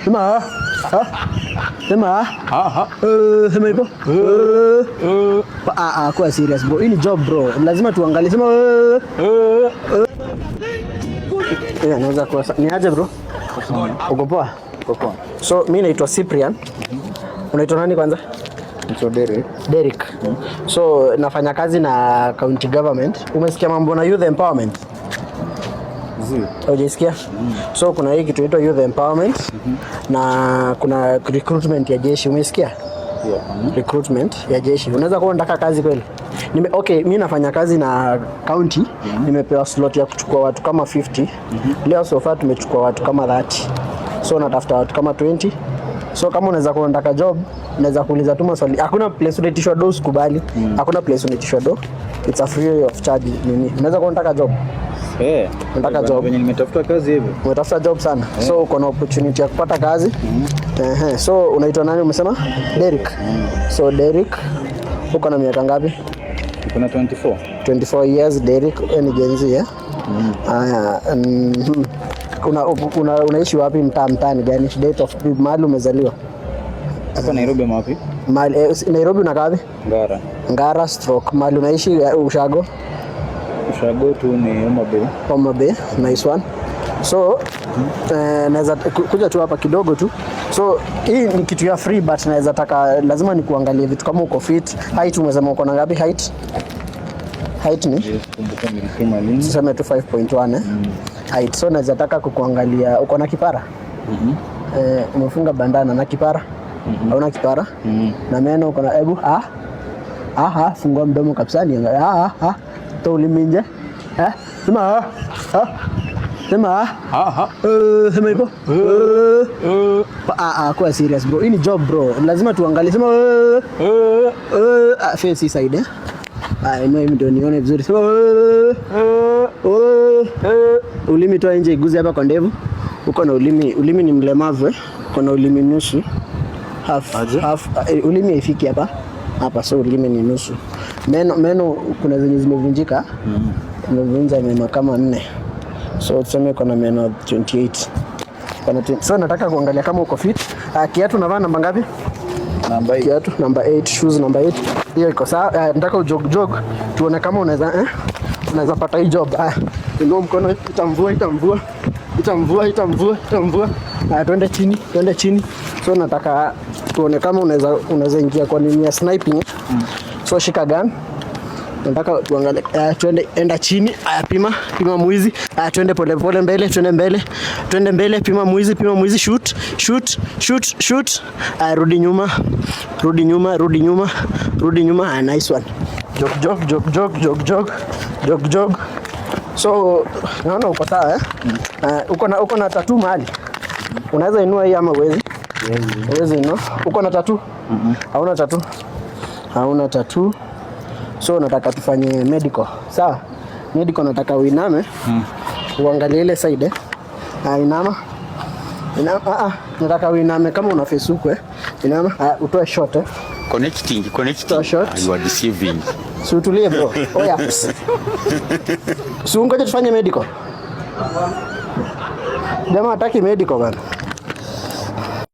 Sema ah. Ah. Sema ah. Eh, sema hivyo. Eh. Ah, ah, kuwa serious, bro. Hii ni job, bro. Lazima tuangalie. Sema eh. Eh. Yeah, naweza kuwa ni aje, bro? Uko poa? Uko poa. So mi naitwa Cyprian. Unaitwa nani kwanza? Naitwa Derek. Derek. So nafanya kazi na county government. Umesikia mambo na youth empowerment? Zi. Hujaisikia? So kuna hii kitu inaitwa youth empowerment na kuna recruitment ya jeshi. Umesikia? Yeah. Recruitment ya jeshi. Unaweza kuwa unataka kazi kweli? Okay, mi nafanya kazi na county. Nimepewa slot ya kuchukua watu kama 50. Leo so far tumechukua watu kama 30. So natafuta watu kama 20. So kama unaweza kuwa unataka job, naweza kuuliza tu maswali. Hakuna place unaitishwa do, usikubali. Hakuna place unaitishwa do. It's a free of charge nini. Unaweza kuwa unataka job. Eh. Unataka job? Venye nimetafuta kazi hivi. Umetafuta job sana. So uko na opportunity ya kupata kazi. Ehe. So unaitwa nani umesema? Derek. So Derek, uko na miaka ngapi? Niko na 24. 24 years Derek, wewe ni Gen Z, eh? Aya, unaishi wapi, mtaa ni gani? Date of mahali umezaliwa? Hapa Nairobi ama wapi? Mahali, Nairobi unakaa wapi? Ngara. Ngara stroke. Mahali unaishi ushago? Ushago tu ni Homa Bay. Homa Bay, nice one. So naweza kuja tu hapa kidogo tu. So hii ni kitu ya free, but naweza taka lazima nikuangalie vitu kama uko fit. Height umesema uko na ngapi height? Height ni? Yes, kumbuka nilipima lini? Tuseme tu 5.1, eh? Height. So naweza taka kukuangalia uko na kipara? Eh, umefunga bandana na kipara? Hauna kipara? Na meno uko na, hebu ah. Ah, ah, fungua mdomo kabisa niangalie. Ah, ah, ah. Toa ulimi nje. Eh? Sema ah. Ah. Sema ah. Eh, sema hivyo. Eh. Ah, ah, kuwa serious, bro. Hii ni job, bro. Lazima tuangalie. Sema eh. Eh, ah, face hii side, eh. Ah, inua hivi ndio nione vizuri. Sema eh. Eh. Ulimi toa nje iguze hapa kwa ndevu. Uko na ulimi, ulimi ni mlemavu, eh. Uko na ulimi nusu. Half, Aje? half, ulimi haifiki hapa. Hapa, so ulimi ni nusu. Meno kuna zenye zimevunjika. Umevunja meno kama nne. So tuseme uko na meno 28. Uko na 20. So nataka kuangalia kama uko fit. Kiatu unavaa namba ngapi? Namba hii. Kiatu namba 8, shoes namba 8. Hiyo iko sawa. Nataka ujog jog tuone kama unaweza, eh? Unaweza pata hii job. Inua mkono, itamvua, itamvua. Itamvua, itamvua, itamvua. Twende chini, twende chini. So nataka tuone kama unaweza ingia kwa nini ya sniping. So shika gun. Nataka tuangalie, twende, enda chini. Aya, pima, pima mwizi. Aya, twende pole pole mbele, twende mbele. Twende mbele, pima mwizi, pima mwizi, shoot, shoot, shoot, shoot. Aya, rudi nyuma. Rudi nyuma, rudi nyuma. Rudi nyuma. Aya, nice one. Jog, jog, jog, jog, jog, jog. Jog, jog. So naona uko sawa, eh? Uko na tattoo mahali? Unaweza inua hii ama uwezi? Uwezi inua. Uko na tattoo? Hauna tattoo? Hauna tattoo. So nataka tufanye medical. Sawa? Medical nataka uiname. Uangalie ile side, eh. Ah, inama. Inama. Ah, ah, nataka uiname kama una face huku, eh. Inama. Ah, utoe short, eh. Connecting, connecting. Toa short. Ah, you are deceiving. Si utulie, bro. Oya. Si ungoje tufanye medical. Jamaa hataki medical, bana.